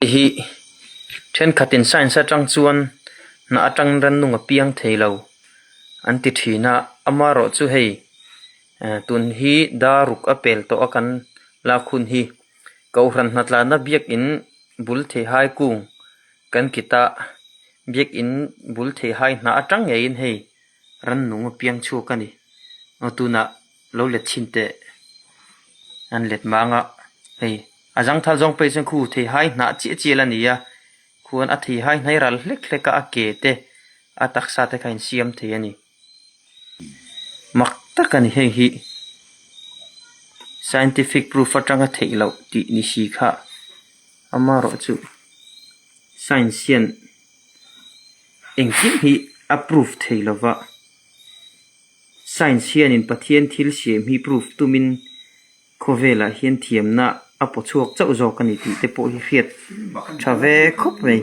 Hi thenkhatin science atang chuan hnah atang rannung a piang thei lo an ti thin a amaherawh chu hei eh tun hi daruk a pel tawh a kan lak hun hi kohhran hnatlanna biakin bul theihai kung kan kit a biakin bul theihai hnah atang ngeiin hei rannung a piang chhuak a ni aw tunah lo let chhin teh an let mang a hei a zangthal zawng pawh hi chuan khu theihai hnah chiah chiah la ni a khuan a theihai hnai ral hlek hlek a a ke te a taksa te kha a insiam thei a ni mak tak a ni heng hi scientific proof atanga theih loh tih ni si kha amaherawh chu science hian engkim hi a proof thei lova. Science hianin Pathian thil siam hi proof tumin khawvelah hian thiamna a paw chhuak chauh zawk a ni tih te pawh hi hriat tha ve khawp mai.